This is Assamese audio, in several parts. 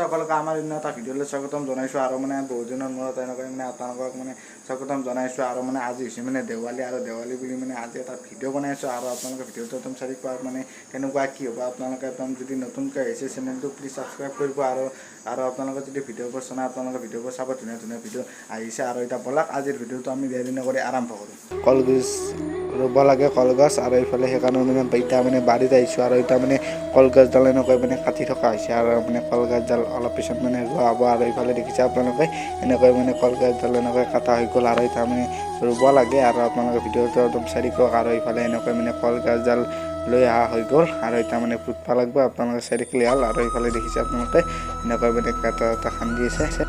সকলোকে আমাৰ অন্য এটা ভিডিঅ'লৈ স্বাগতম জনাইছোঁ। আৰু মানে বহুত দিনৰ মূৰত এনেকৈ মানে আপোনালোকক মানে স্বাগতম জনাইছোঁ। আৰু মানে আজি হৈছে মানে দেৱালী, আৰু দেৱালী বুলি মানে আজি এটা ভিডিঅ' বনাইছোঁ। আৰু আপোনালোকে ভিডিঅ'টো একদম চাই পোৱা মানে কেনেকুৱা কি হ'ব। আপোনালোকে একদম যদি নতুনকৈ আহিছে চেনেলটো প্লিজ ছাবস্ক্ৰাইব কৰিব। আৰু আপোনালোকে যদি ভিডিঅ'বোৰ চোৱা, আপোনালোকে ভিডিঅ'বোৰ চাব, ধুনীয়া ধুনীয়া ভিডিঅ' আহিছে। আৰু এতিয়া ব'লক, আজিৰ ভিডিঅ'টো আমি দেৰি নকৰি আৰম্ভ কৰোঁ। কলগছ ৰুব লাগে, কলগছ। আৰু এইফালে সেইকাৰণে মানে এতিয়া মানে বাৰীত আহিছোঁ। আৰু এতিয়া মানে কলগছডাল এনেকৈ মানে কাটি থকা হৈছে। আৰু মানে কলগছডাল অলপ পিছত মানে ৰোৱা হ'ব। আৰু এইফালে দেখিছে আপোনালোকে, এনেকৈ মানে কলগছডাল এনেকৈ কটা হৈ গ'ল। আৰু এতিয়া মানে ৰুব লাগে। আৰু আপোনালোকে ভিডিঅ'টো একদম চাই থাকক। আৰু এইফালে এনেকৈ মানে কলগছডাল লৈ অহা হৈ গ'ল। আৰু এতিয়া মানে পুতবা লাগিব, আপোনালোকে চাই থাকিলে হ'ল। আৰু এইফালে দেখিছে আপোনালোকে, এনেকৈ মানে কাটা এটা খান্দি আছে।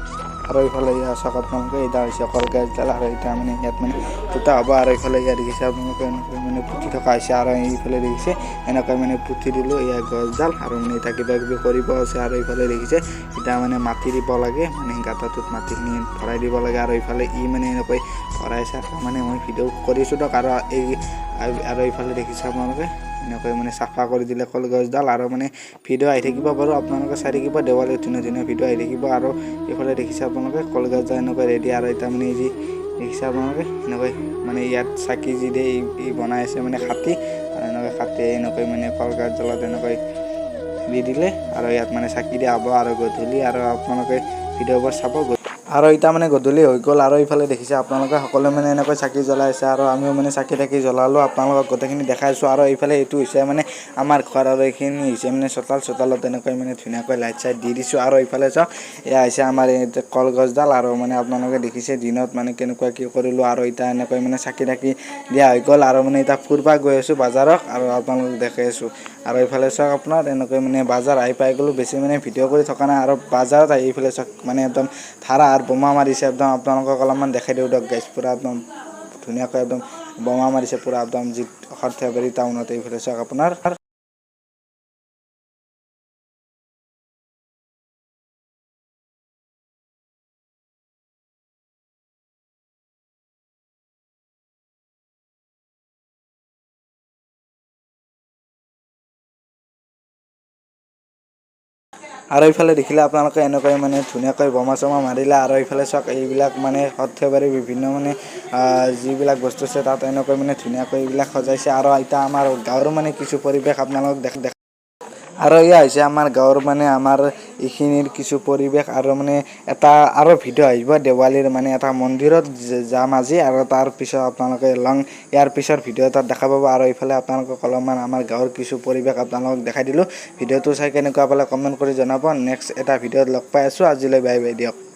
আৰু এইফালে ইয়াত চাওক আপোনালোকে, এতিয়া হৈছে কলগছডাল। আৰু এতিয়া মানে ইয়াত মানে পুতা হ'ব। আৰু এইফালে ইয়াত দেখিছে আপোনালোকে, এনেকৈ মানে পুতি থকা হৈছে। আৰু এইফালে দেখিছে, এনেকৈ মানে পুতি দিলোঁ ইয়াৰ গছডাল। আৰু মানে এতিয়া কিবা কিবি কৰিব আছে। আৰু এইফালে দেখিছে, এতিয়া মানে মাটি দিব লাগে, মানে গাঁতাটোত মাটিখিনি ভৰাই দিব লাগে। আৰু এইফালে ই মানে এনেকৈ ভৰাইছে। আৰু মানে মই ভিডিঅ' কৰিছোঁ দিয়ক। আৰু এইফালে দেখিছে আপোনালোকে, এনেকৈ মানে চাফা কৰি দিলে কলগছডাল। আৰু মানে ভিডিঅ' আহি থাকিব বাৰু, আপোনালোকে চাই থাকিব। দেৱালীত ধুনীয়া ধুনীয়া ভিডিঅ' আহি থাকিব। আৰু এইফালে দেখিছে আপোনালোকে, কলগছডাল এনেকৈ ৰেডি। আৰু এতিয়া মানে এই যি দেখিছে আপোনালোকে, এনেকৈ মানে ইয়াত চাকি যি দিয়ে, ই বনাই আছে মানে কাটি। আৰু এনেকৈ কাটি এনেকৈ মানে কলগছডালত এনেকৈ দি দিলে। আৰু ইয়াত মানে চাকি দিয়া হ'ব আৰু গধূলি। আৰু আপোনালোকে ভিডিঅ'বোৰ চাব। আৰু এতিয়া মানে গধূলি হৈ গ'ল। আৰু এইফালে দেখিছে আপোনালোকে, সকলোৱে মানে এনেকৈ চাকি জ্বলাই আছে। আৰু আমিও মানে চাকি তাকি জ্বলালোঁ, আপোনালোকক গোটেইখিনি দেখাইছোঁ। আৰু এইফালে এইটো হৈছে মানে আমাৰ ঘৰ। আৰু এইখিনি হৈছে মানে চোতাল। চোতালত এনেকৈ মানে ধুনীয়াকৈ লাইট চাইট দি দিছোঁ। আৰু এইফালে চাওক, এয়া হৈছে আমাৰ এই কলগছডাল। আৰু মানে আপোনালোকে দেখিছে দিনত মানে কেনেকুৱা কি কৰিলোঁ। আৰু এতিয়া এনেকৈ মানে চাকি তাকি দিয়া হৈ গ'ল। আৰু মানে এতিয়া ফুৰবা গৈ আছোঁ বজাৰত, আৰু আপোনালোকক দেখাই আছোঁ। আৰু এইফালে চাওক আপোনাৰ, এনেকৈ মানে বাজাৰ আহি পাই গ'লোঁ। বেছি মানে ভিডিঅ' কৰি থকা নাই। আৰু বাজাৰত আহি এইফালে চাওক, মানে একদম ধাৰা আৰু বোমা মাৰিছে একদম। আপোনালোকক অলপমান দেখাই দিওঁ দিয়ক গাইছ। পূৰা একদম ধুনীয়াকৈ একদম বোমা মাৰিছে পূৰা একদম যি সৰ্থেবাৰী টাউনত। এইফালে চাওক আপোনাৰ। আৰু এইফালে দেখিলে আপোনালোকে, এনেকৈ মানে ধুনীয়াকৈ বোমা চমা মাৰিলে। আৰু এইফালে চাওক, এইবিলাক মানে সৰ্থেবাৰীৰ বিভিন্ন মানে যিবিলাক বস্তু আছে, তাত এনেকৈ মানে ধুনীয়াকৈ এইবিলাক সজাইছে। আৰু এতিয়া আমাৰ গাঁৱৰ মানে কিছু পৰিৱেশ আপোনালোকক দেখ দেখ আৰু এয়া হৈছে আমাৰ গাঁৱৰ মানে আমাৰ এইখিনিৰ কিছু পৰিৱেশ। আৰু মানে এটা আৰু ভিডিঅ' আহিব দেৱালীৰ, মানে এটা মন্দিৰত যাম আজি। আৰু তাৰ পিছত আপোনালোকে লং ইয়াৰ পিছৰ ভিডিঅ' এটাত দেখা পাব। আৰু এইফালে আপোনালোকক অলপমান আমাৰ গাঁৱৰ কিছু পৰিৱেশ আপোনালোকক দেখাই দিলোঁ। ভিডিঅ'টো চাই কেনেকুৱা পালে কমেণ্ট কৰি জনাব। নেক্সট এটা ভিডিঅ'ত লগ পাই আছোঁ, আজিলৈ বাই বাই দিয়ক।